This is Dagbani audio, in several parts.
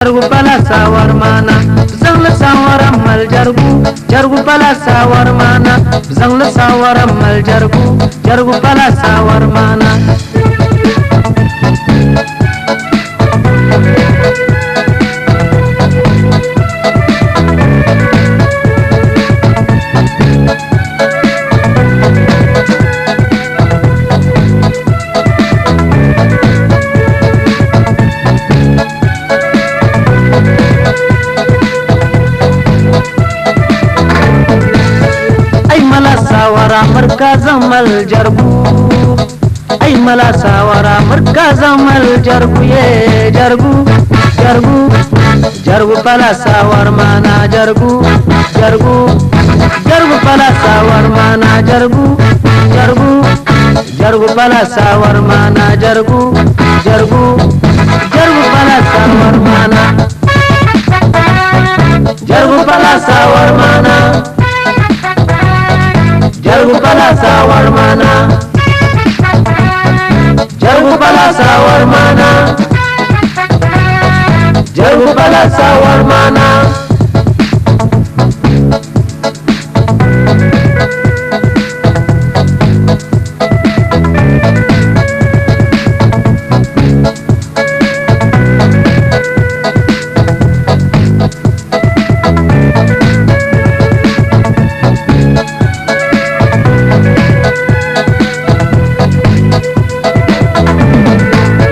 Jarigu pala sawar maana, zaŋli sawara mali jarigu. Jarigu pala sawar maana, zaŋli sawara mali jarigu. Jarigu pala sawar maana. Ai mala sawara marka zamal jargu. Ai mala sawara marka zamal jargu ye jargu jargu jargu pala sawar mana jargu jargu jargu pala sawar mana jargu jargu jargu pala sawar mana jargu jargu jargu pala sawar mana jargu pala sawar mana jargu pala sawar mana jargu pala sawar mana jargu pala sawar mana.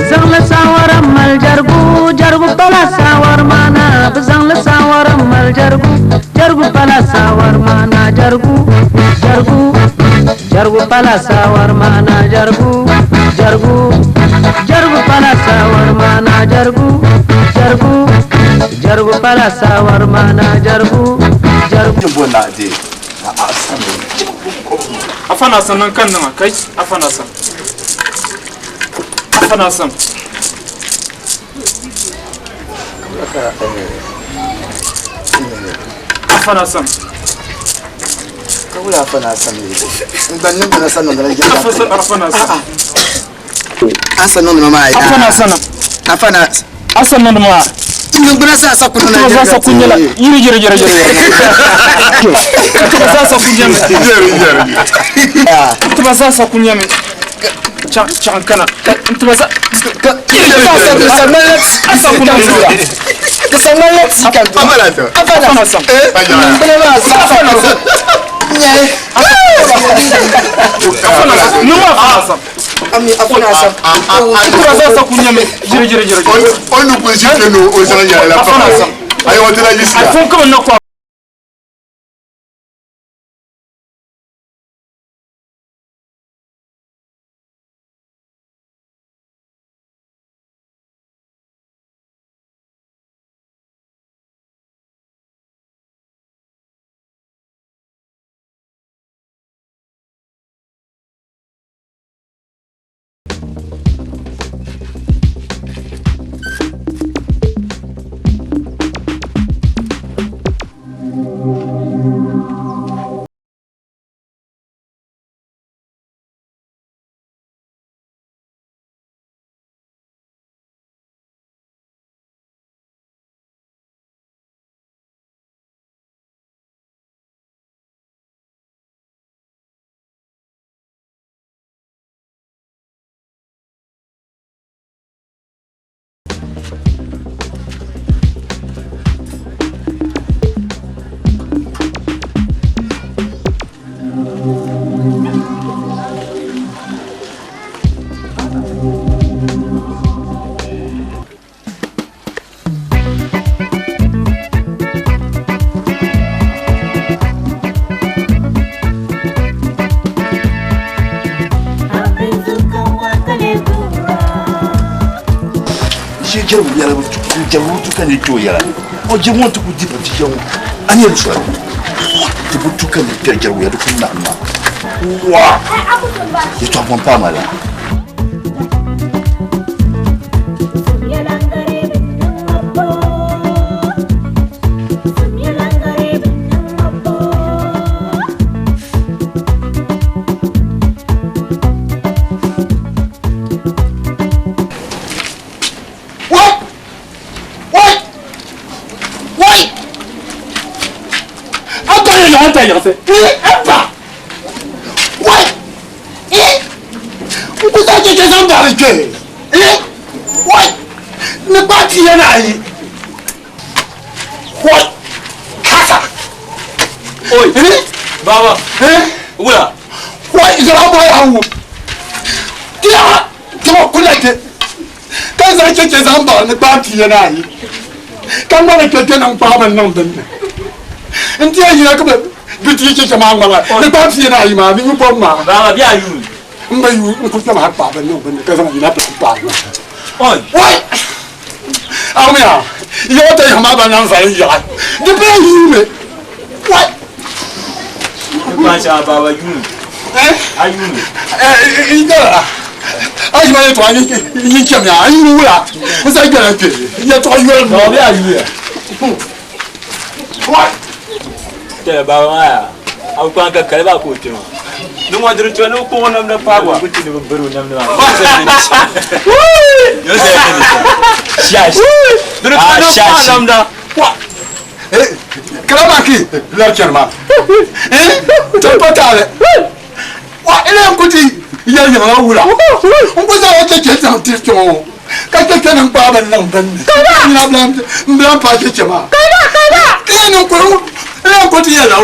Zaŋli sawara mali jarigu jarigu pala sawar mana bi zaŋli sawara mali jarigu jarigu pala sawar mana jarigu jarigu jarigu pala sawar mana jarigu jarigu jarigu pala sawar mana jarigu jarigu jarigu pala sawar mana jarigu jarigu. Afana sannan kan nan kai afana san. Afana san. Afana san. Ka wula afana san ne. Ban nan na san nan da Afana san. Asan nan ma ya. Afana san. Afana. Asan nan ma. Tun guna sa sa kunu na. Tuba sa kunyala. Yiri jiri jiri jiri. Tuba sa kunyala. Jeri jeri. Tuba sa kunyala. Can can kana. Tuba sa. Asa kunyala. Ka san nan si kan. Afana to. Afana san. Afana san. Afana san. Nyaye. Afana san. Numa afana san. Ami afana san. Tuba sa kunyala. Jiri jiri jiri. Onu kun si kenu o sara yɛrɛ la Afana san. Ayi o tɛna ji A siya. fon kama na ko. Shi jarigu yɛla jarigu tu ka ni to yɛla o jarigu ŋɔ ti ku di pa ti jarigu a ni yɛli sɔrɔ ti bu tu ka ni kpɛri jarigu yɛla di ku naɣim ma wa yɛtɔɣa pɔn paa ma la. Wai! Wai! ta yiɣisi. Ba! Wai! N ku zaŋ cheche zaŋ bari kpe. Wai! Ni gba ti ya na ayi. Wai! Kasa! Oi! Baba! Wula! Wai! Zara bɔ ya wu. Tiya! Tuma kula te. Ka zaŋ cheche zaŋ bari ni gba ti ya na ayi. Ka ŋmani cheche niŋ kpaaba niŋ dinni. N ti ya yina ka bi ti cheche maa ŋmana ni gba ti ya na ayi maa ni nyu bɔb maa. Baba bi a yuun. N ba yu n ku kpɛma ha kpaaba niŋ dinni ka zaŋ yina pili paai maa. Oi! Wai! Amiya! Yɔɔ ta yiɣi maa ba nan zali yaɣa. Di bee yuumi. Wai! Kpaansi a baba yuun. A yuun. N jɛra. A yi ma yɛltɔɣa yi chɛmiya a yi wula n sa gbɛla kpe yɛltɔɣa yoli Baba bi a yuya. Wai! Tɛlɛ baba maa yaa. A bi kpaan ka kali baa ka o kpɛ maa. Ni ŋɔ diri tɔ ni o kpuɣi namda paagwa. Ku ti ni bi biri o namda maa. Shash. Diri tɔ ni o kpuɣi namda. Kalama ki lari chɛni maa. Ti pa taali. Wa ina n ku ti yɛli yiŋa wula. N ku zaŋ o cheche zaŋ ti kpɛ ŋɔ ka cheche niŋ kpaaba niŋ binni. N bilan paai cheche maa. Ina n ku ti yɛli la.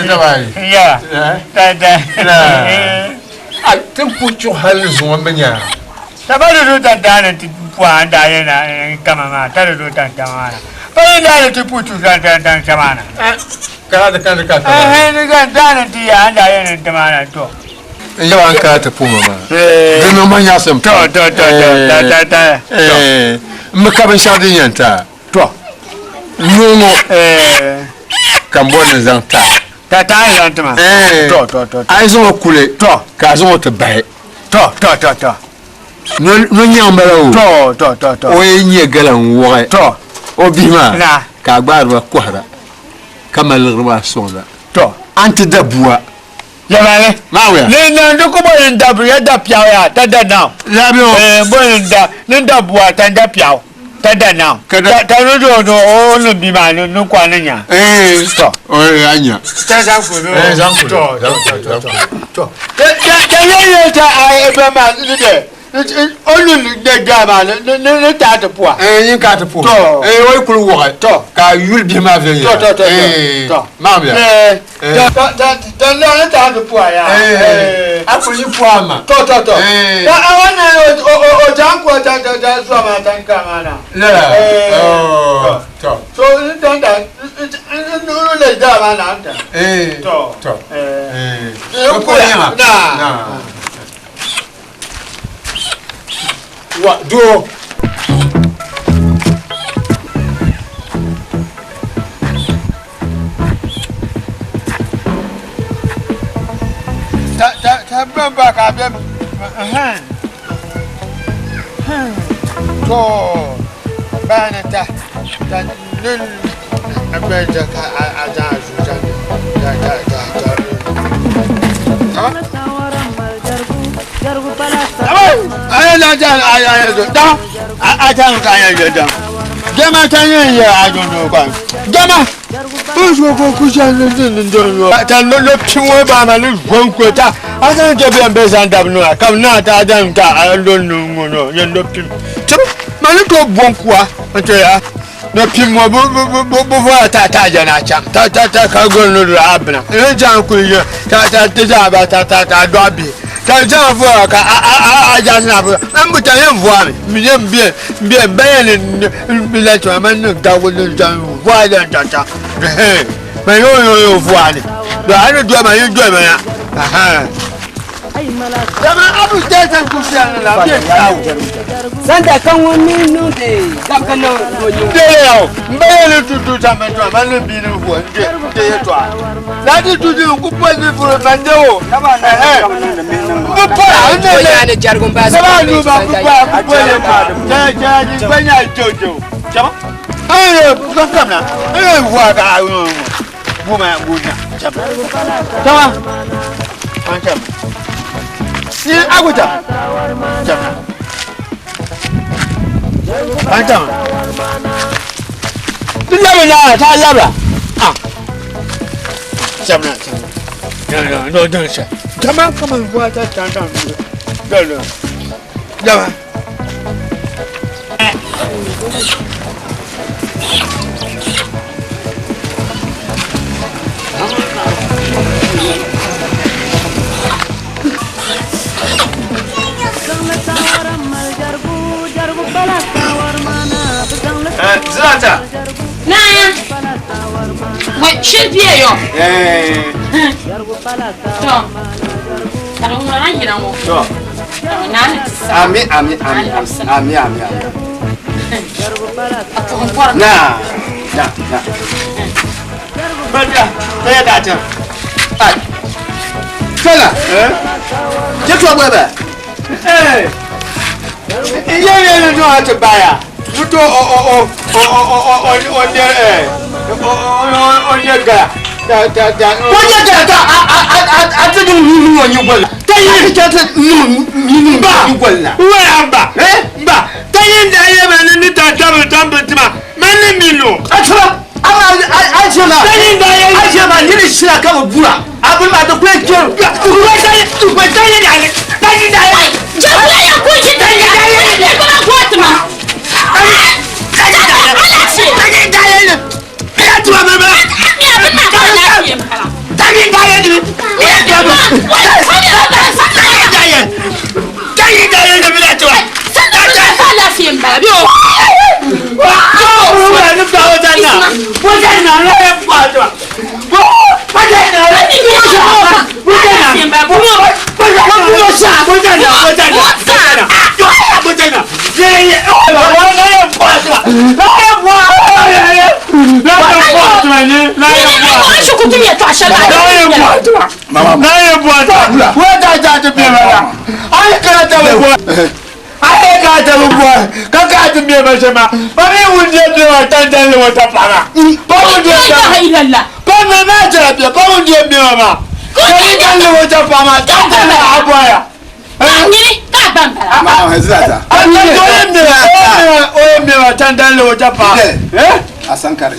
Ya. Da da. A tin pu chuɣu hali zuŋɔ bi nya. Ta ba do ta da na ti pu an da ye na kama ma ta do ta ta ma na. Pa ye da na ti pu chu ta ta ta ta ma na. Kana da kana ka ta. Eh ni ga da na ti ya an da ye na ta ma na to. N yawa an kana ta pu ma ma. Di ma nya sem. To to to to ta ta. Eh m ka bin sha din yanta. To. Nuŋɔ. Eh. Kan bo ni zaŋ ta. Ta ta ya ta ma. Eh. To to to. A yi zaŋ o kuli. To. Ka a zaŋ o ti bahi. To to to to. No nyaŋ bala o. To to to to. O yi nyɛ gala n wɔɣi. To. O bihi maa. Na. Ka a gbaari ba kɔhira ka mali liɣiri maa sɔŋda. To. An ti da bua. Yabale. Maawiya. Ni na ndi ko bo ni da ya da piao ya ta da na. Laabi o. Eh bo ni da ni da bua ta da piao. Ta da na. Kada- Ta ta no do no o no bi ma no no kwa ni nya. Eh. To. O ya nya. Ta za ku no. Eh zaŋ kuli. To Zaŋ kuli, zaŋ kuli. To. Ta ta ta ye ye ta a e ba ma ni de. O lu ni de da ma ni ni ni ta ta pua. Eh yin ka ti puhi. To. Eh o yi kuli wɔɣi. To. Ka a yuli bihi maa viɛnyɛla. To to to. Eh. To. Maawiya. Eh. Eh. Ta ta ta ta na ni ta ta pua ya. Eh. A kuli yi puhi ama. To to to. Eh. Ta a wa na o o o ja ku ta ta ta so ma ta ka ma na. Lala. Eh. Oh. To. So n ta ta n n le da ma na ta. Eh. To. To. Eh. Eh. Eh, Ko nyaŋa. Na. Na. Wa doo. Ta ta ta ba ba ka be. To. Ba na ta ta nin a be ta ka a a ta zu ta ta ta ta ta. Ay na ta ay ay da. A a ta ka ay da. Jama ta nye ye a do kwa. Jama. O so ko ku ja ne ne ne do. Ta lo lo piwo ba ma lu gon ko ta. A san je be be san da no ka na ta da ta a lo no no ye lo pim. Ti ma lu to bon kwa. To ya. No pim mo bu bu bu bu va ta ta ja na cha. Ta ta ta ka go no do abna. E ja ku ye. Ta ta ta ja ba ta ta ta do abi. Ta ja vo ka a a a ja na bu. An bu ta ye vo mi. Mi ye bi bi ba ye ni bi la to ma no da wo no ja vo ja ta ta. Eh. Ma yo yo yo vo ani. Do ani do ma yo do ma ya. Aha. Dama abu ta ta ku sha na la bi. Sanda kan wani nu de gab ka no no nyu. De ya o. Mba ye le tutu ta ma to ma le bi ni vo nde de ye to a. La di tutu ku po ni fu ma nde o. Eh. Ku po a ne le. Ne jargon ba sa ba lu ba ku pa ku po le pa. Ja ja ni gba nya jojo. Jama. Eh, ku ka kam na. Eh, vo ka bu ma bu na. Jama. Jama. An jama. Ni aguta. Jama. An jama. Ni labi na ta labra. Ah. Jama jama. No no no no sha. Jama kama vo ta ta ta. No no. Jama. Zilata. Na. Wai shir biye yo. Eh. To. Kada mun ran gina mo. To. Na ni. Ami ami ami ami ami ami. Na. Na na. Bada, ya da ta. Ai. Fela. Eh? Je to gbe be. Eh. Iye ye ni no ati baya. Nuto o o o o o o o o o eh. O o o o nye ga. Da da da. Ko nye ga ta a a a a ti ni ni ni ni gol. Ta yi ta ta ni ni ni Ba. ni gol na. Wa ya ba. Eh? Ba. Ta yin da ye ma ni ta ta ta ta ma. Ma ni mi no. A tsara. Ama a ce ma. Ta yin da ye. A ce ma ni ni shira ka bura. Abin ma da kuwa ke. Ku ta yi ku ta yi da ni. Ta yin da ye. Jagula ya ko ki ta ya. Ya ko ko tuma. Ala ce. Ta yin da ye ni. Ya tuma ma ma. Mi abin ma ka lafiya mala. Ta yin da ye ni. Mi abin ma. Wai sani ba sa Ta yin da ye. Ta yin da ye ni bi da tuma. Sanda ba lafiya mala bi o. Ma Zilata. A san kare.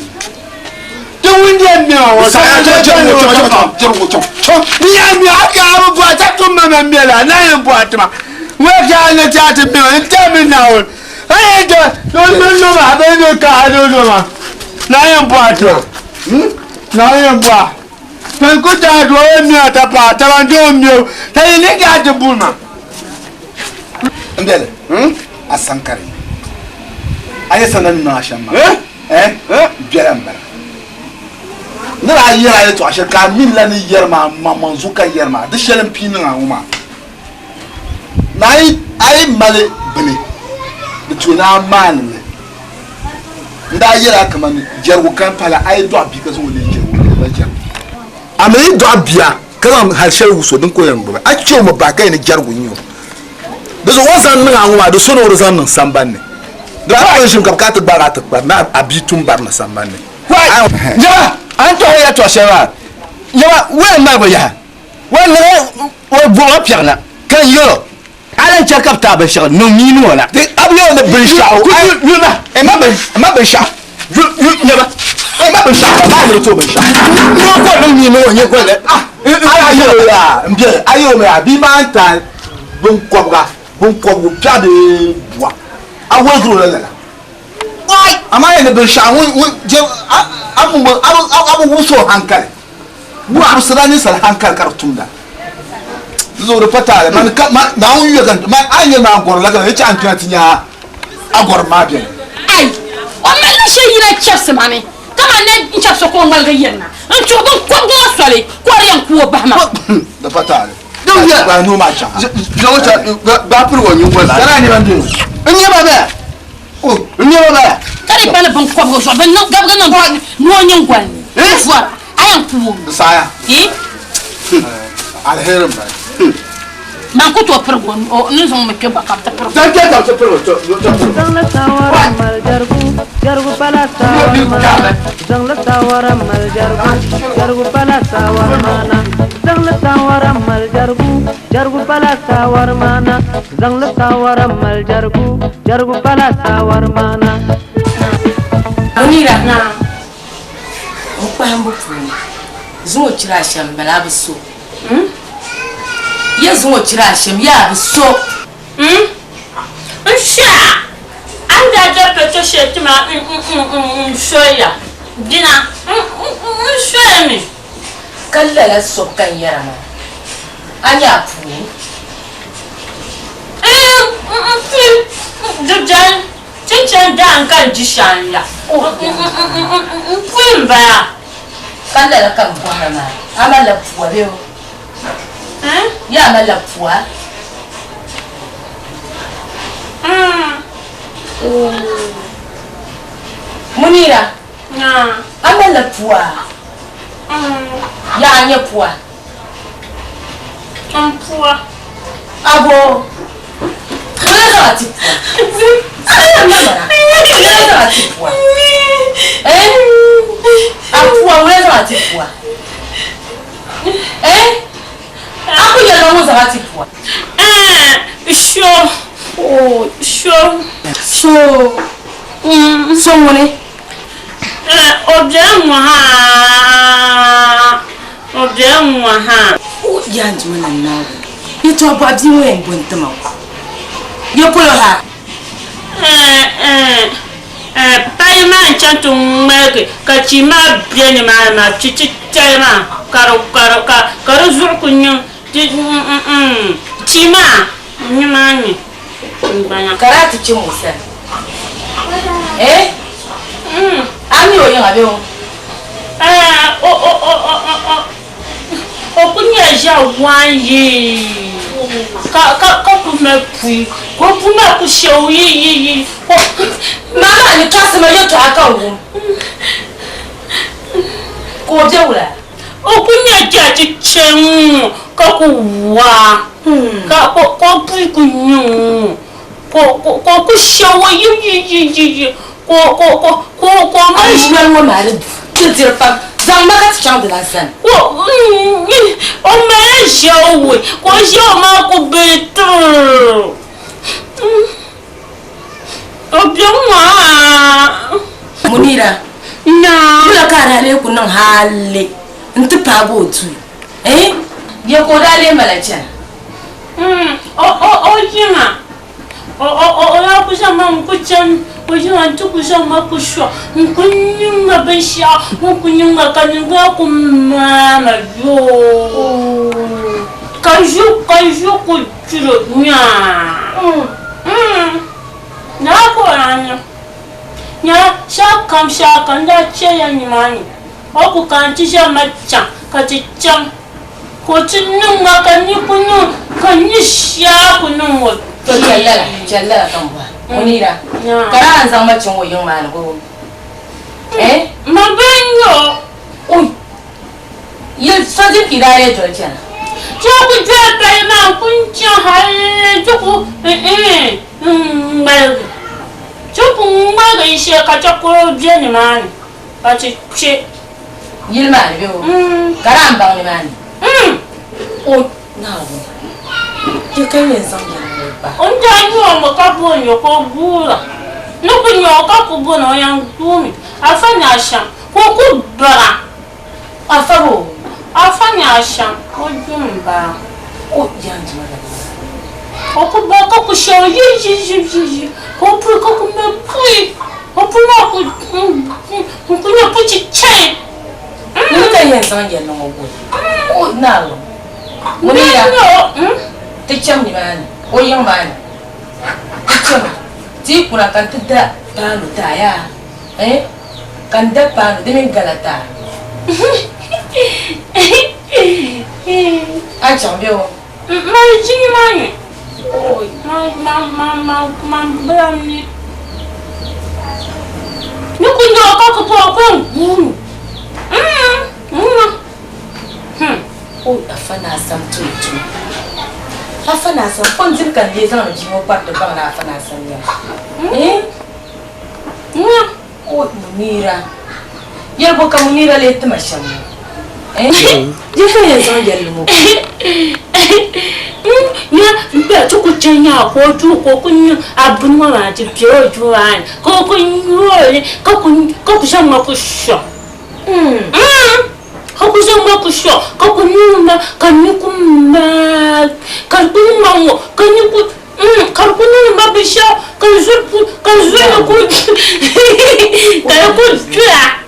Ndele. A san kare. A ye sanan na shamma. Eh? Eh? Biara mbara. Ne la yɛrɛ ye to a shɛ ka min la ni yɛrɛ ma ma manzu ka yɛrɛ ma di shɛli pii niŋ a ŋɔ maa na a yi a yi mali bini di tu na maani li n daa yɛrɛ a kama ni jɛrigu kan pala a yi dɔɣi bia ka zaŋ o leei jɛrigu la jɛrigu a mi yi dɔɣi bia ka zaŋ hali shɛli wuso din ko yɛn gbubi a chɛ o mi ba ka yɛn ni jɛrigu n-nyɛ o di zuɣu o zaŋ niŋ a ŋɔ maa di so ni o di zaŋ niŋ sambani ni di a kɔŋ ʒim ka bi ka ti gbaagi a ti kpari na a bia tum bari na sambani ni. Jama an tɔɣa ya tɔɣa shɛli maa jama wɛn maa bi yaha wɛn niŋ o buɣa piɛɣu na ka n yɛro A lan chɛ ka bɛ ti a binshɛɣu niŋ mii ni ŋɔ la. Di a bi yɛli ni binshɛɣu. Ku yuli ba. Ɛ ma bin ma binshɛɣu. Yu yu nyɛ ba. Ɛ ma binshɛɣu ka maa ni bi ti o binshɛɣu. Noo ko niŋ mii ni ŋɔ nyɛ goli. Ah a yɛli o yaa n biɛni a yɛli o mi yaa bia maa n ti a binkɔbiga binkɔbigu piɛɣu bee bua a woligiri o la lala. Amaa yɛli ni binshɛɣu ŋun ŋun je a a bi a bi wumsi o hankali. Wumsira ninsal hankali ka di tumda. Di zuɣu di pa taali. Mani ka ma Naawuni yuya ka man a ni yɛli ma a gɔri la ka ni chɛ a ni kpɛna ti nya a gɔrim maa beni. Ai! O malila shɛli yina chɛbisi ma ni kaman ni n chɛbisi o ka o ŋmaligi yirina n-tuhi biŋkɔbigu ŋɔ soli ka o di yɛn ku o bahi ma. Di pa taali. Gbaai nuu maa chaŋ ha. Zaŋ o chaŋ gbaai pirigi o nyingoli la. Kana a nyɛ ban be? N nyɛ ba baya. N nyɛ ba baya. Ka di kpa ni biŋkɔbigu zuɣu bɛ niŋ gabigi niŋ noo nyingoli ni n-vɔra a yɛn ku o mi. Di saɣiya. Aliheri m-bala. Man ku tooi pirigi o n ni zaŋ mi kpe gba ka bɛ ti pirigi o. Zaŋ kpe ka bɛ ti pirigi o, to pirigi o. Zaŋla saawara mali jɛrigu, jɛrigu pala saawara maana. Zaŋla saawara mali jɛrigu, jɛrigu pala saawara maana. Zaŋla saawara mali jɛrigu, jɛrigu pala saawara maana. Zaŋla saawara mali jɛrigu, jɛrigu pala saawara maana. Munira, N kpahimbu puuni, zuŋɔ chira a shɛm m-bala a bi so. Ya zuŋɔ chira a shɛm, ya a bi so. N shɛha, a ni daa doli peto shɛli ti ma n soya dina, n soya mi. Ka lala sobu ka n yɛra maa, a nya a puuni? N pun di beni ti chani dahin ka n di shɛli la, m pui m-bala. Ka lala ka n bɔhira maa, a malila pua bee o? Yaa malila pua? Munira, a malila pua? Yaa a nya pua? M pua. Abo, ŋuna zaŋ a ti pua. Ŋuna zaŋ a ti pua. Eh? A pua, ŋuna zaŋ a ti pua. Eh? A ku yɛli ma ŋun zaŋ a ti pua. Eh, sho. Oh, sho. So, so ŋuni? Eh, o bela ŋ-ŋɔ ha. O bela ŋ-ŋɔ ha. O yaa n Duuma ni Naawuni, yɛtɔɣ bɔɣu bia ŋɔ yɛn bo n-ti ma ŋɔ ya polo ha? Paya maa n-chaŋ ti ŋmaligi ka chi maa be nimaani maa, chi titali maa ka di zuɣu kuli niŋ chi maa nimaani m-bala. Ka daa ti chaŋ o sani. Eh? A mi o yiŋa bee o? O kuli nyɛla ʒiɛɣu waan yee ka ka kuli mali pui ka o pui maa kuli shɛ o yi yi yi. Maa maa ni tɔɣisi ma yɛltɔɣa ka n wum ka o be wula? O kuli nyɛla ʒiɛɣu chichɛri ŋ-ŋɔ ka ku waa ka ka o pui kuli nyɛ ŋ-ŋɔ ka o kuli shɛ o yi yi yi yi yi ka o ka o ka o ka o mali. A noli ŋɔ maa di diri pam. Zaŋ ma ka ti chaŋ di lan sani. Ka o malila ʒiɛɣu wei ka o ʒiɛɣu maa ku bili tirr o be ŋ-ŋɔ haa. Munira, Naa. Wula ka a daa lee ku niŋ halli nti paagi o duu? Eh? Ya ka o daa lee mali a chana? O o o yiŋa. O o o o daa ku zaŋ ma n-ku chani o yiŋa nti ku zaŋ ma ku sɔɣ n-ku niŋ ma binshɛɣu o ni ku niŋ ma ka niŋgbuna ku maai ma yoo ka ʒi ka ʒi ku jiri nyaa naa ka o daa niŋ nyaa shɛlikam shɛlikam n daa chɛla nimaani o ku kana nti zaŋ ma chaŋ ka ti chaŋ. Ka o ti niŋ ma ka n ni ku niŋ ka n ni shia ku niŋ o To chɛli lala, chɛli lala ka m bɔhi Munira, ka daa n zaŋ ma chaŋ o yiŋ maa ni boo? Eh? Ma bɛ n-nyɛ o. Ui! Yili so din ka i daa lee doli chana? Ti o ku doli pali maa n-ku n-chaŋ hali ti ku n-ŋmaligi. Ti ku ŋmaligi n-shee ka chakoro be nimaani ka ti kpe. Yili maa ni bɛ o ka daa n baŋ ni maa ni o Naawuni ya ka yɛn zaŋ yɛli ŋɔ pahi. O ni daa nya o mi ka bo n-yo ka o guura. Ni ku nya o ka ku bo ni o yɛn guumi Afa ni Asham ka o ku bara. Afa bo? Afa ni Asham o duu m-bala. O yɛn duma la bala. O ku bara ka ku shɛ o yi yi yi yi yi ka o puli ka ku mali pui. O puli maa ku n-ku nyɛ pu chichɛli. Ŋuni ka yɛn zaŋ yɛlli ŋɔ guli o naawuni? Ŋuni ya ti chaŋ nimaani o yiŋ maa ni ti chami ti yi kuna ka n ti da paanu ti a yaa eh ka n da paanu di mini gala ti a a chaŋ bɛ o. Man ʒi nimaani man bila ni ni ku nya o ka ku bɔh o ka n guui O afa ni asam tum tuma. Afa ni asam, o ni diri ka n lee zaŋdi bia ŋɔ kpari ti baŋ ni afa ni asam nyɛla. Eh? O Munira. Yɛligu ka Munira lee ti ma shɛm ŋɔ. Eh? Di ka yɛn zaŋ yɛlli ŋɔ Nya m-be ti ku chɛ nya ka o duu ka o ku nyu a buni ŋɔ maa ti be o duu maa ni ka o ku nyu o li ka ku zaŋ ma ku sɔŋ. Ka ku zaŋ ma ku sɔŋ ka ku niŋ ma ka n ni ku maai ka di ku niŋ ma ŋ-ŋɔ ka n ni ku ka di ku niŋ ma binshɛɣu ka n zuri ku ka n zuri ni ku ka di ku doya.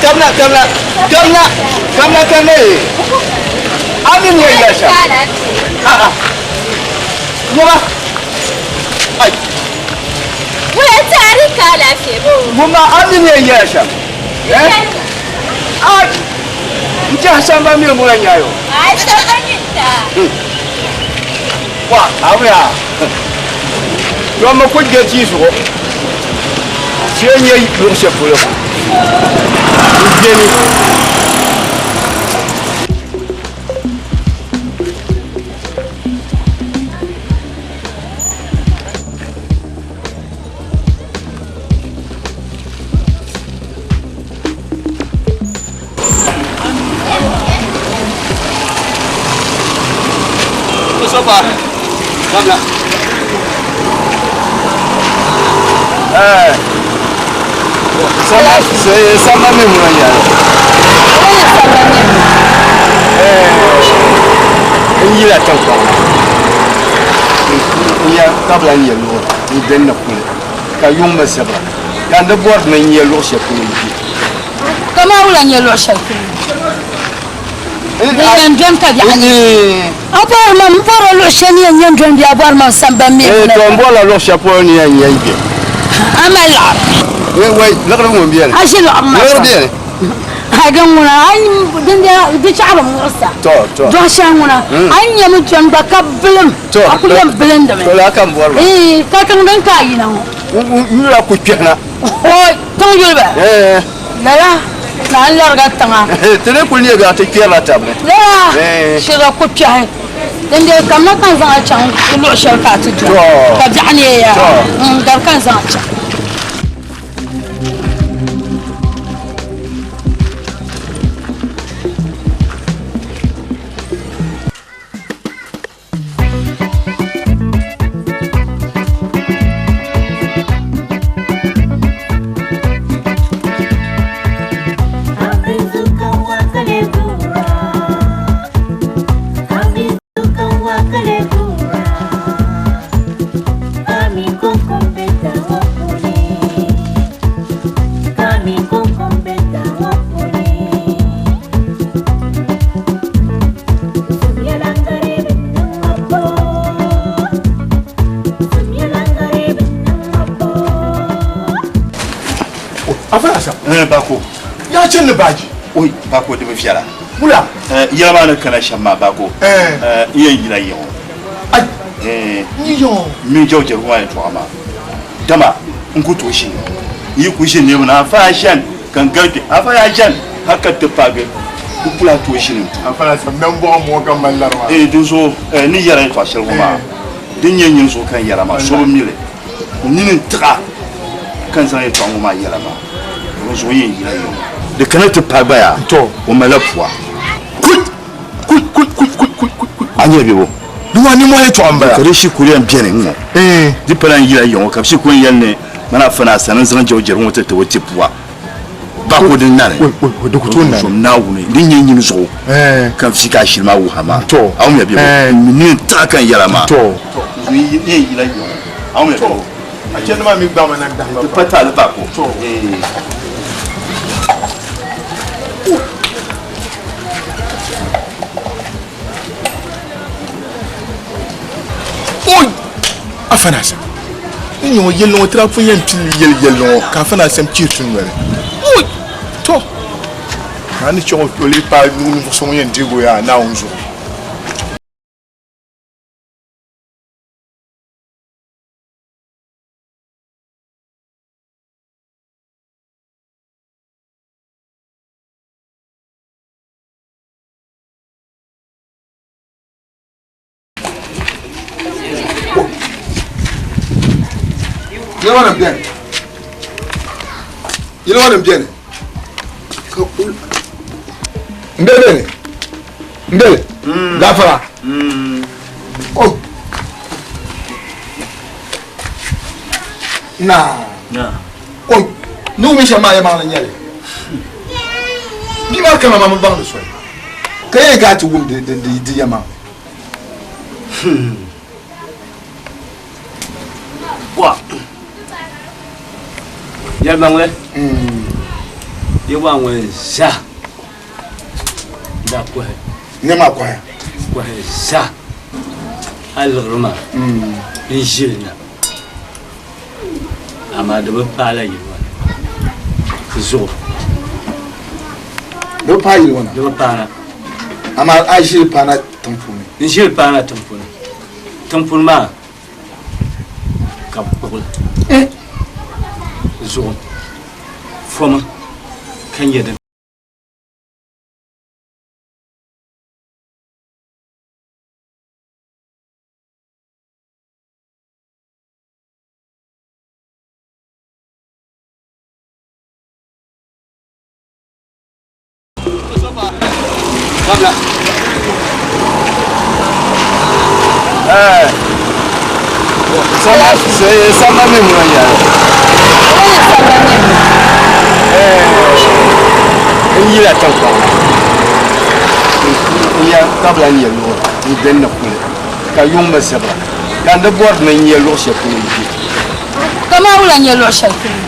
Kamna kamna kamna kamna kamna ye an ni nin ye sa aa ɲɔba ayi. Wala tari ka lafiya bo. Muma an ni nin ye sa eh ai n tɛ samba mi mun nya yo. Ai samba ni ta. Wa abuya yɔmma ku je tii zuɣu shee nyɛ luɣu shɛli polo n beni. Sopa. Kamla. Eh. Sama sama mi muna ya. Eh. N yila tiŋkpaŋ n ya kabila n yɛ luɣuli n dini ni kuli ka yuŋ mi zibira ka n di bɔri ni n yɛ luɣu shɛli polo n bɛ. Kamani wula n-nyɛ luɣ shɛli polo? Din yɛn dɔni ka biɛɣu ni. A bɔri ma, m bɔri o luɣ shɛli ni yɛn nyɛ n dɔni bee a bɔri ma n sambani mi Ee, to m bɔrila luɣ shɛli polo ni yɛn nyɛ n gbe. A mali liɣiri? Ee, wai, liɣiri ŋun beni. A ʒi liɣiri maa Liɣiri sani? beni. A din ŋuna, a yi din di chaɣ bi muɣisa. To, to. Dɔɣi shɛli ŋuna, a yi nyami dɔni gba ka bilim, a kuli yɛn bilindimi. To, lala ka m bɔri ma. Ee, ka tiŋ din ka a yina ŋɔ? N yula ku kpɛhina. Oi, tiŋ yuli ba? Ee. Lala, ka n lariga tiŋa. Ti ni kuli nyɛ biɛɣu ti kpɛrila tab ni. Lala, shira ku kpɛhi. Dindee kamina ka n zaŋ a chaŋ luɣ shɛli ka a ti dɔni, ka biɛɣu neei ya, n gari ka n zaŋ a chaŋ. Afa asa. Eh bako. Ya chen ni baji. Oi bako di bi viɛla. Wula. Eh yɛla maa ni kana shɛm maa bako. Eh. Eh n yɛn yila yiŋɔ. Ai. Eh. N yiŋɔ. Min jɛw jɛrigu maa yɛltɔɣa maa. Dama n ku tooi ʒini. N yi ku ʒini niriba ni afa ya ʒen ka n gari kpe afa ya ʒen hali ka ti paagi n ku lahi tooi ʒini n duu. Afa asa nambɔɣu mɔɔ ka mali lari maa. Eh dinzuɣu eh ni yɛra yɛltɔɣa shɛli ŋɔ maa din nyɛ nyini zuɣu ka n yɛra maa so bi mi li. N nini n tiɣa ka n zaŋ yɛltɔɣa ŋɔ maa yɛla maa dinzuɣu n yɛn yila yiŋɔ. Di kana ti paai gba yaa o malila pua. Kui! Kui! Kui! Kui! Kui! Kui! Kui! Kui! A nyɛ bebo? Di maa nimmohi yɛltɔɣa m-bala. Ka di shikuru yɛn beni ŋ-ŋɔ. Di pala n yila yiŋɔ ka bɛ shikuru yɛn yɛli ni man afa ni asani n-zaŋ jɛo jɛrigu ŋɔ ti ti o ti pua. Bako din nani. Oi! Oi! Oi! Di ku tooi nani. Zom Naawuni din nyɛ nyini zuɣu ka n vi ka a shili maa wuhi a maa. A wumya bebo? N mi ni n tiɣa ka n yɛla maa. N yɛn yila yiŋɔ. A wumya bebo? A chandi maa mi gbaami na dahima Di pa taali bako. Oi! Afanasam. N nyɛ ŋɔ yɛlli ŋɔ tira pun yɛn pili yɛli yɛlli ŋɔ ka Afanasam chihiri ti noli. Oi! To! Ka a ni chaŋ o lee paai ninvuɣ so ŋun yɛn deeg o yaa Naawuni zuɣu. Yili nim biɛni yili ŋɔ nim biɛni n bɛ bɛni n bɛ gafara o naa o ni wumi shɛm maa yɛmaŋli n nyɛli bia maa kana maa mi baŋdi soli ka yɛn gaa ti wum di yɛmaŋli Wa. Yɛlimaŋli. Yi waa ŋun za daa kɔhi. Nɛma kɔhi. Kɔhi za a liɣiri maa n ʒili na. Amaa di bi paai la yili ŋɔ ni zuɣu. Di bi paai yili ŋɔ na? Di bi paai na. Amaa a ʒili paana tiŋ puuni? N ʒili paana tiŋ puuni. Tiŋ puuni maa ka bɛ kpuɣi li zuɣu foma ka nyɛ din. Samba mi ŋuna yɛli. N yila tiŋkpaŋ na n ya kabila n yɛ loori n dini ni kuli ka yuŋ mi zibira ka n di bɔri ni n nyɛ luɣ shɛli polo n bɛ. Kamani wula n-nyɛ luɣ shɛli polo?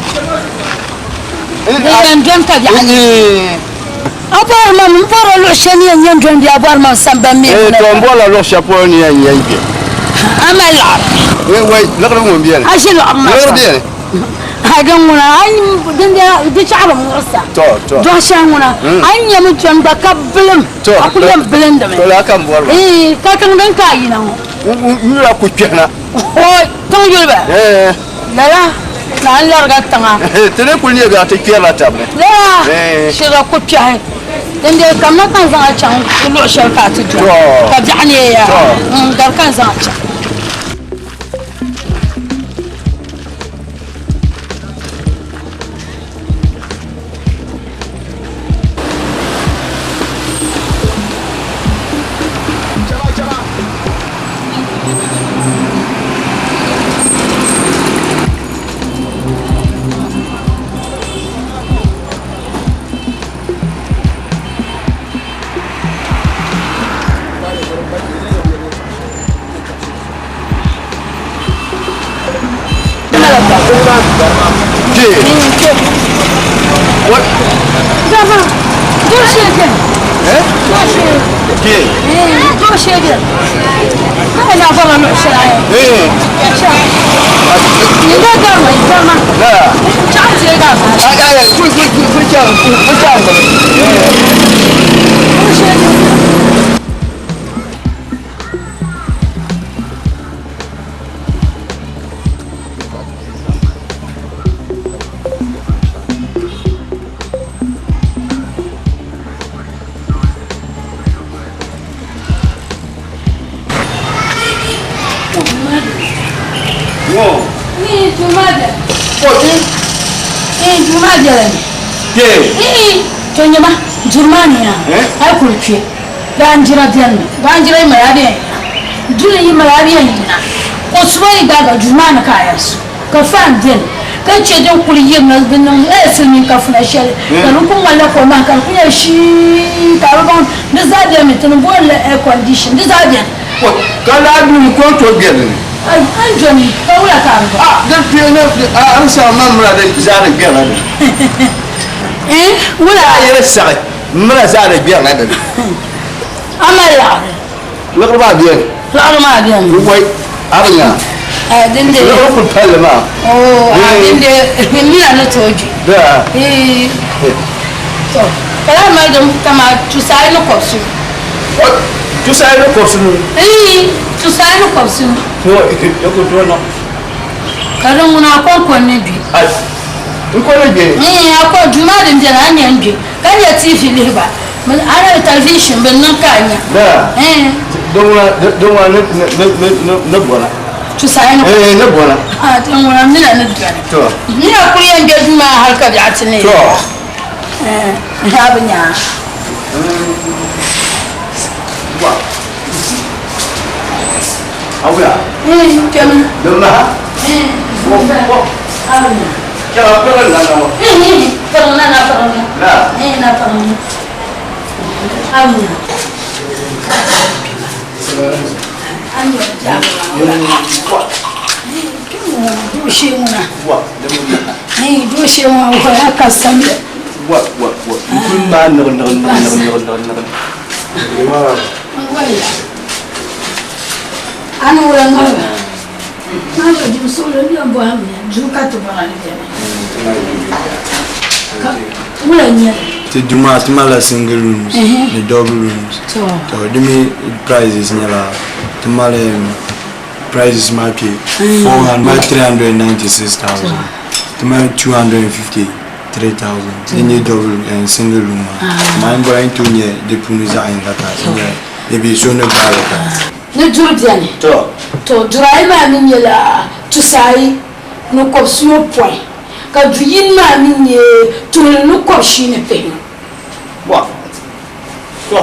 Din yɛn doni ka biɛɣu ni. A bɔri ma mi, m bɔri o luɣ shɛli ni yɛn nyɛ n-doni bee a bɔri ma n-samban mi Ee, ŋuna? to m bɔrila luɣ shɛli polo ni yɛn nyɛ n-gbe. A mali liɣiri? Ee, wai, liɣiri ŋun beni. A ʒi liɣiri maa Liɣiri sani? beni. A din ŋuna, a yi din bela di chaɣ bi muɣisa. To, to. Dɔɣi shɛli ŋuna, a yi nyami doni gba ka bilim, To, a kuli yɛn bilindimi. To, lala ka m bɔri ba. Ee, ka tiŋ din ka a yina ŋɔ? N yula ku kpɛhina. Oi, tiŋ yuli ba? Ee. Lala ka n lariga tiŋa. Ti ni kuli nyɛ biɛɣu ti kpɛrila tabi ni. Lala shira ku kpɛhi. Dindee kamina ka n zaŋ a chaŋ luɣ shɛli ka a ti doli ka biɛɣu neei ya. N gari ka n zaŋ a chaŋ. teegi a maa. Ku chaŋ ku chaŋ To nyɛma duri maa ni yaa a yi kuli kpe baanjira beni mi baanjira yi mali a bɛn yina duli yi mali a bɛn yina ko suba yi gbaagi a duu maa ni ka a yɛn su ka fan beni ka che din kuli yirina di niŋ silimiin kafuna shɛli ka di kuli ŋmanila kom maa ka di kuli nyɛla shii ka di baŋ di zaa beni mi ti ni booni li air condition di zaa beni. Ka laa duu ko tooi be di ni? Ai, a ni doni ka wula ka a ni bɔri? A di kpe ni a ni saɣi ma mira di zaa di gbɛrila di ni. Eh, wula? A yi di saɣi mira zaa di gbɛrila di ni. A mali laɣiri? Liɣiri maa beni. Liɣiri maa beni. Wai, a bi nya? Eh, din de. Liɣiri kuli palli maa. Oh, a din de mina ni tooi gbi. Da. Eh. To, ka lahi mali din kamani tusaayi ni kɔbisinu. Tusaayi ni kɔbisinu? Ii, tusaayi ni kɔbisinu. To, ya ku tooi niŋ. Ka din ŋuna a kɔŋko n-ni gbi. Ai, n ko ni gbi? Ii, a ko, duu maa din beni a ni yɛn gbi, ka nya TV lihi gba. A na television bi niŋ ka a nya. Da. Ii. Din ŋuna, din ŋuna ni, ni, ni, ni, ni bɔna. Tusaayi ni Ee, ni bɔna. Ha, din ŋuna mina ni dɔni. To. Mina kuli yɛn be duu maa hali ka biɛɣu ti neei. To. Ee, a bi nya. Wa. Awuya. Ee, kpɛmi. Din maha. Ee. Wo, wo. A bi nya. Kɛma kpɛri na na ŋɔ. Ee, kpɛri na na kpɛri na. Na. Ee, na kpɛri na. A bi nya. A ni yɛn dooshee ŋuna. Ee, dooshee ŋuna waya ka samli. Wa, wa, wa. N kuli maa niɣi niɣi niɣi niɣi niɣi niɣi niɣi. Waya. A ni wula ŋariba. Ŋariba dim suɣuli n yɛn bɔhim ya duu ka ti bɔra ni bɛni. Ka wula n nyɛli. Ti duu maa ti malila single rooms ni double rooms. To di mi prices nyɛla ti mali prices maa kpe 400 396,000 ti mali 253,000 di nyɛ double and single room maa. Amaa n bɔra n tooi nyɛ di puuni zaɣ yinga ka ti nyɛ di bɛ so ni gbaali ka. Ni duri beni. To duri ayi maa mi nyɛla tusaayi ni kɔbisiyopɔin, ka du yini maa mi nyɛ tuhili ni kɔbishii ni pihinu. Wa! To,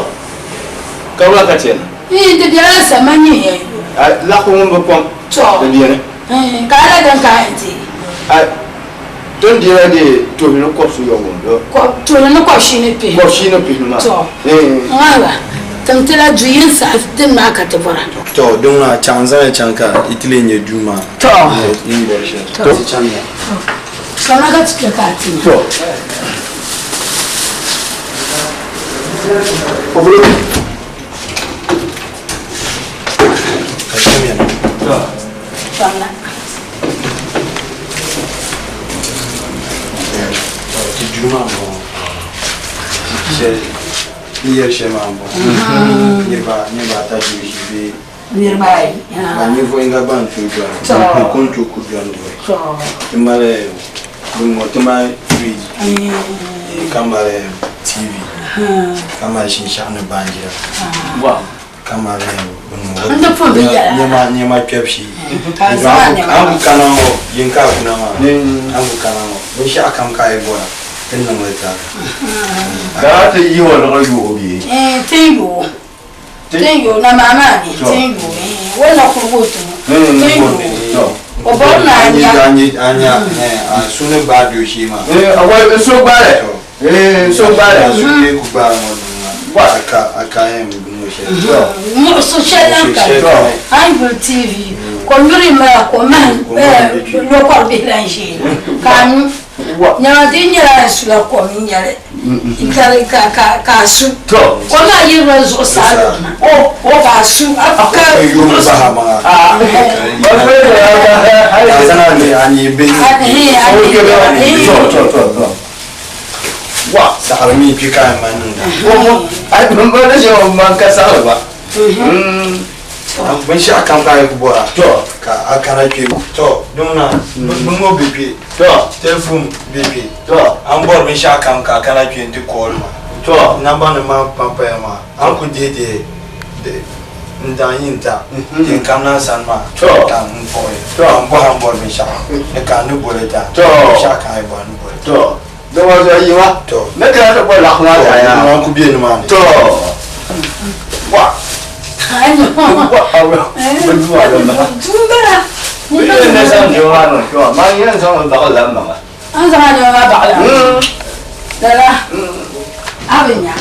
ka wula ka ti yɛn niŋ? Iin, di bela n sani, man nyɛ yɛn yo. A laɣifu ŋun bi kɔŋ, To. di beni. Iin, ka a la din ka a yɛn deei? A, ti ni deei la deei tuhili ni kɔbisiyɔbu ŋɔ. Tuhili ni kɔbishii ni pihinu. Kɔbishii ni pihinu maa. To. Iin. Ŋahiba, tim ti la du yini saha din maa ka ti bɔra. To, din ŋuna chaŋ n zaŋ ya chaŋ ka yi ti leei nyɛ duu maa. To. Yi ni bɔri shɛli. To. Ti chaŋ ya. To. Sɔŋna ka ti kpe ka a ti nya. To. Ka chaŋ ya na. To. Sɔŋna. To, ti duu maa m-bɔŋɔ. Shɛli, ni yɛli shɛli maa m-bɔŋɔ. Niriba ata duu ʒi bee Niriba ayi. Ba ninvuɣ yinga gba n-tooi dɔni. To. N ko n-tooi ku dɔni dɔi. To. Ti mali bini ŋɔ, ti mali fridge, ka mali TV, ka mali shinshɛɣu ni baanjira, ka mali bini ŋɔ. N di pun bi yɛla. Nɛma, nɛma kpɛbu shee. Ka a zaŋ a nɛma A ni ku kana ŋɔ, yin ka a kuna maa, a ni ku kana ŋɔ, binshɛɣu kam ka a yi bɔra, ti ni niŋ li ti a. Ka a ti yi o liɣiri yooi bee? Ti yooi. Tin yo na maa maa ni tin yo wala kuli wo tu tin yo o bor na anya anya a suni gba do shi ma eh awai so gbare eh so gbare su ne ku gba mo wa aka aka yin mo she mo so shelan ka an bul tv ko nyuri ma ko man lo ko bi lan shi ka Nyama di nyɛla sula kom n-nyɛli ka ka ka su kom maa yirina zuɣusaa lurina ka a su ka Sana ni ani be ni. To to to to. Wa. Saɣiri mi kpi ka ma niŋda. Ai ban ba da shi man ka saɣiri ba. Binshɛɣu kam ka a yi ku bɔra. To. Ka a kana kpe. To dimuna bini ŋɔ be kpe. To. Telefon be kpe. To. A ni bɔri binshɛɣu kam ka a kana kpe nti call ma. To. Namba nim maa pampaya maa a ni ku dihi dihi n daŋ yi n-ta din kamina n sani maa To. ka n kpuɣi. To. Ka n bɔhi a ni bɔri binshɛɣu ni ka n ni boli ta. To. Binshɛɣu kam a yi bɔri n ni boli ta. To. Da wa zuwa yi ma. To. Na kana ta bɔri laɣ maa To, ya. n ku be nimaani. To. Wa. Wa awa. Ban zuwa da ma. Dumbara. Ni ne san jima no to ma yan san ba la ma. An zaŋ a nɛma maa baɣali a. Lala. A bi nya.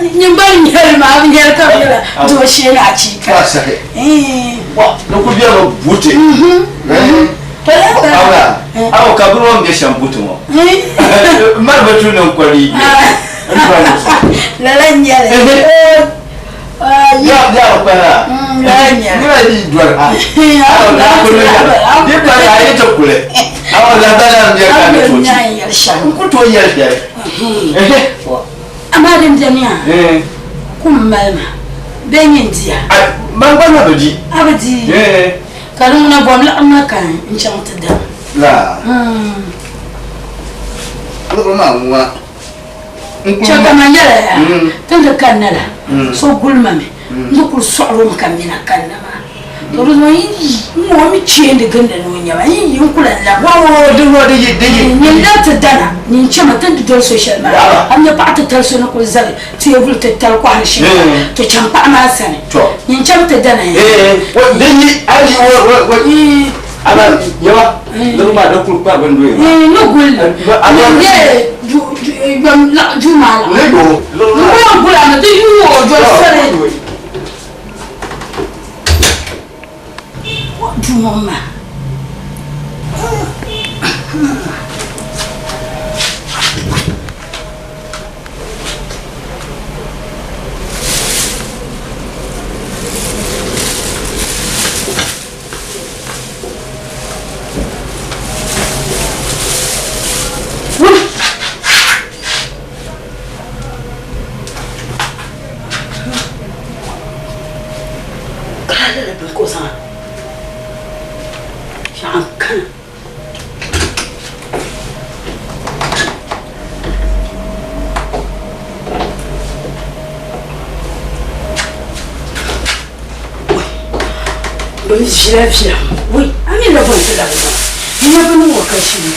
Nyin gba nyɛli maa, a bi nyɛli ka bi nyɛla doo shee ni achiika. Wa sahi. Wa no ku biya ba bute. Awa. Awa ka bi rom be sham bute ŋɔ. Mari ba tu niŋ kɔli yi. Lala n-nyɛli. Ya ya pa na. Lala n-nyɛli. Ni ba di dɔri ha. Awa na ku ni ya. Di pa ya yi ti kuli. Awa la ba la n-nyɛ ka ni to ti. N ku tooi yɛli shɛli. Amaa din beni yaa, kum mali ma bee nyin diya. Man gba na bi di. A bi di? Ka di ŋuna bom laɣim ma ka n chaŋ ti dam. La. Liɣiri maa ŋuna. Chɛ ka man yɛla yaa, ti ni kanna la, so guli ma mi, n ni kuli sɔɣiri o mi ka mina kanna maa. To di zuɣu n yi n ŋɔ mi cheendi gindi ni o nya ma, n yi n ku lan labi. Wo, di ŋɔ, di yi, di yi. Nyin labi ti dana, nyin chɛ ma ti ni doli so shɛli maa. A ni nya paɣa titali so ni kuli zali teebuli titali kɔhiri shɛli to chaŋ paɣa maa sani. Nyin chɛ mi ti dana ya. Wo, di yi, a yi, wo, wo, wo. Ama, yawa, liɣiri maa di kuli kpari bini doya maa. N ni guli li. Nyin yɛ yom duu maa laɣim. Ni yo, liɣiri maa. N ku yɛn guli a mi ti yuui o doli soli. Duu ŋɔ maa. Lala bini ka o zaŋ shɛŋa n-kana. Bini viɛla viɛla wei a mi la bini ti labi niŋ n nya bini ŋɔ ka ʒini.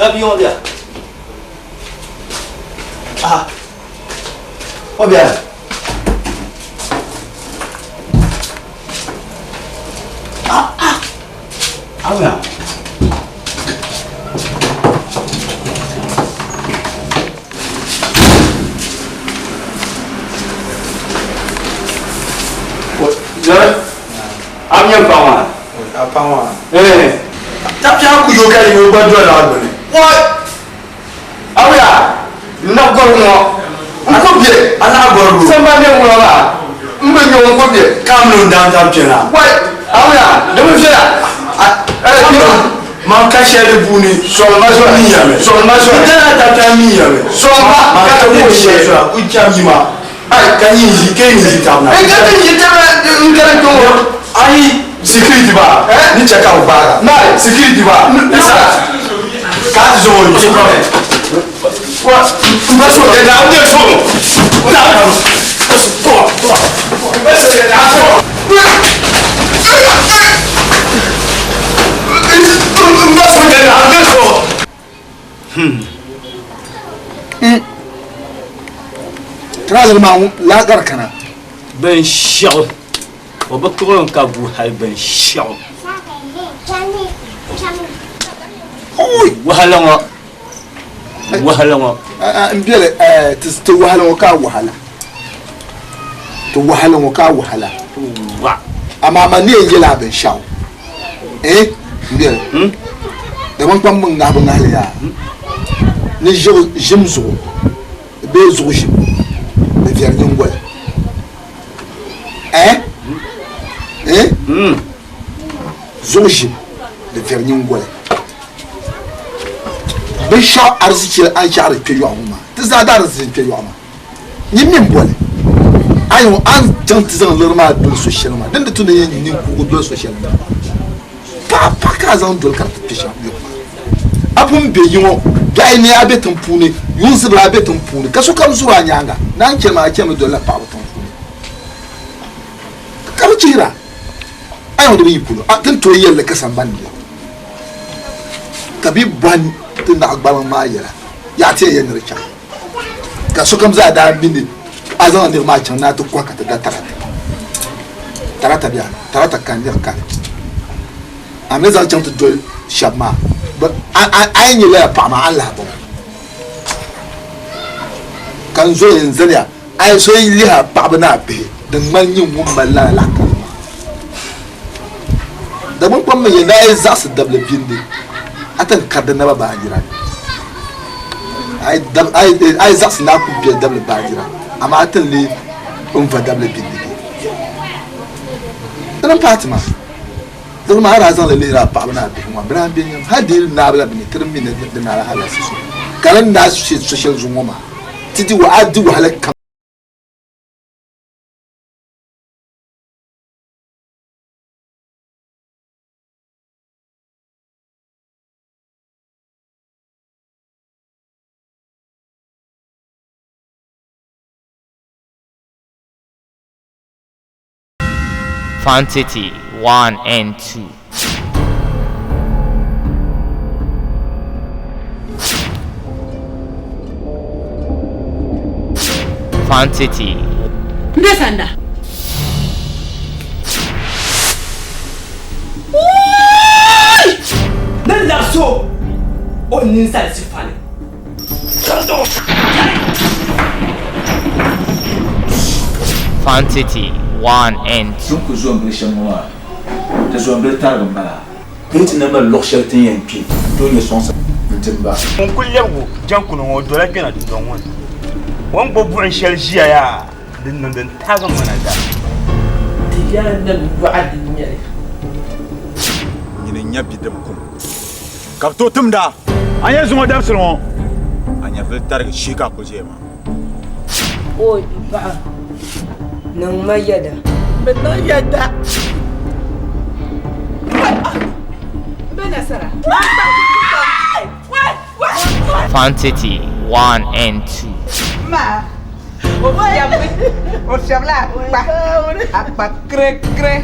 Ka bia ŋɔ bia? Ah, o bia? Ah, ah, awa. Zara, a nyɛ paɣa maa? A paɣa maa. Eh. Tapiya ku yo ka yi o gba doli a gbuni. What? Awuya, n na gɔri ŋɔ. N ko bɛ. A na gɔri ŋɔ. Samba ne ŋɔ maa. N bɛ nyɛ n ko bɛ. Kam no dan tam piɛla. What? Awuya, di bi viɛla. Man ka shɛli di puuni Sɔŋma zɔri. Mi yami. Sɔŋma zɔri. N tana ta mi yami. Sɔŋma Man ka ka ti wuhi shɛli. shɛli ku cham yima. Ai. Ka yin ʒi ka yin ʒi tab na. N ka ti ʒi tab na n kana kpɛ ŋɔ. Ayi security ba. Eh? Ni chɛ ka o gbaaga. Naai. Security ba. N- Isa. Ka ti zaŋ o yi. Wa n ba so yɛ na n yɛ so. Na. N ba so yɛ na so. N ba so yɛ na n yɛ so. Trouser maa laagari kana. Binshɛɣu o bi kpuɣi n ka gu hali binshɛɣu wahala ŋɔ wahala ŋɔ N biɛli ti wahala ŋɔ ka wahala ti wahala ŋɔ ka wahala wa amaa ma ni yɛn yɛli a binshaɣu eh n biɛli Dagbaŋ kpam bi ŋahi bi ŋahili yaa ni ʒim zuɣu bee zuɣu ʒim di viɛri nyingoli eh eh zuɣu ʒim di viɛri nyingoli binshaɣu arzichi a chaɣari kpɛ yɔɣu ŋɔ maa ti zaa da arzichi kpɛ yɔɣu maa nyin mi boli a yi an chaŋ ti zaŋ liɣiri maa doli so shɛli maa din di tu ni yɛn ninkurigu doli so shɛli maa paɣa paɣa ka a zaŋ doli ka di ti kpɛ shɛm yɔɣu maa a pun be yi ŋɔ biɛhi ni a be tiŋ puuni yuŋ zibira a be tiŋ puuni ka sokam zuri a nyaanga naan chani maa a chanimi dolila paɣaba tiŋ puuni ka bi chihira a yi di bi yi polo a tin tooi yɛlli ka sambani ni ka bi bɔhi ti naɣ gbaliŋ maa yɛla yaa ti yɛn ni di chaŋ ka sokam zaa daa mi ni a zaŋ niriba maa chaŋ ni a ti kɔhi ka ti da tarata tarata bia tarata ka niri kani a mi zaŋ chaŋ ti doli shɛba maa a yi nyɛ lala paɣa maa a ni lahi bɔŋɔ ka n zo yɛn zaniya a yi so yi lihi a paɣaba ni a bihi din ŋmani nyɛ ŋun mali lala lahi maa Dagbaŋ kpam mi yɛn daa yi zaɣisi dabili bindi a ti kari di naba baanjira a yi zaɣisi ni a ku bɛ dabili baanjira amaa a ti lee n va dabili bindi bɛ dini n paati maa dini maa a daa zaŋli lihiri a paɣaba ni a bihi ŋɔ bɛ daa bɛ nyam hali di yi naai la bini ti di mi ni di naai la halasi so ka di ni naai so shɛli zuɣu ŋɔ maa ti di a di wahala kam. Fun City 1 and 2. Fun City. Mbe sanda. Ni labisi o o ninsal sifa ni. Fun City 1 and 2. Ti ni ku zo m-bili shɛm ŋɔ maa, ti zo m-bili tarigi m-bala. Ti yi ti na mali luɣ shɛli ti ni yɛn kpi n-tooi nya sɔŋsim n-ti m ba. Ŋun kuli lɛbigi jaŋkuno ŋɔ, o dola kpɛna dundɔŋ ŋɔ ni. O ni gbubi buɣim shɛli ʒiya yaa, din niŋ din taagi ŋɔ na daa. Ti yɛli ni yɔɣa di nyɛli. Nyini n-nya bidib kum ka bɛ tooi timd a. A nya zuŋɔ dabisili ŋɔ, a nyɛvili tarigi shee ka a kul ʒiya maa. Oi m paɣa, niŋ ma yɛda. Bɛ niŋ yɛda. Bɛ nasara. Fun City 1 and 2. Ma, o fiɛbi, o fiɛbila akpa, akpa kirekire,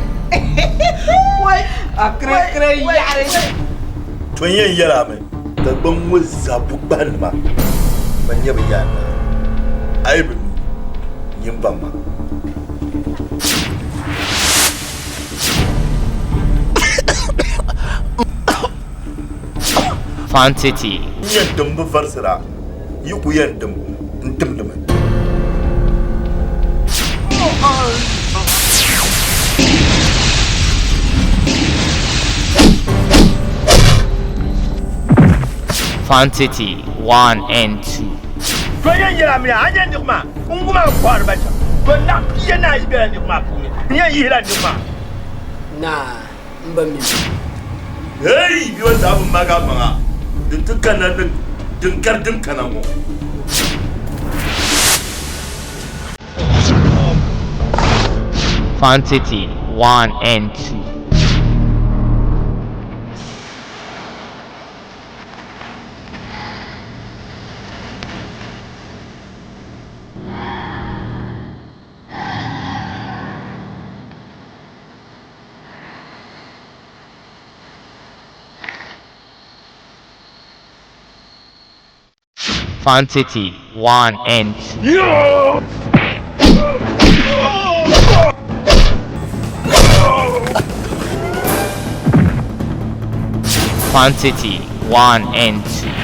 a kirekire yaɣiri. To n yɛn yɛl a mi, Dagbaŋ ŋɔ zaa bukpahinima ban nyɛ bɛ yaan naa. A yi bi mi, nyin baŋ ma. Fun City. N yɛn dim bi varisira, yi ku yɛn dim n timdimi. Fun City 1 and 2. To yɛn yɛla mi a nyɛ niɣi maa n wum a ni kɔhiri ba shɛm. To naɣ pia ni ayi bela niɣi maa puuni. N yɛn yihila niɣi maa. Naa, m ba mi. Hey, bia ŋɔ zaa bi maagi a maŋa. Din ti kanna ni din gari din kana ŋɔ. Fun City 1 and 2. Fun City 1 and 2. Fun City 1 and 2.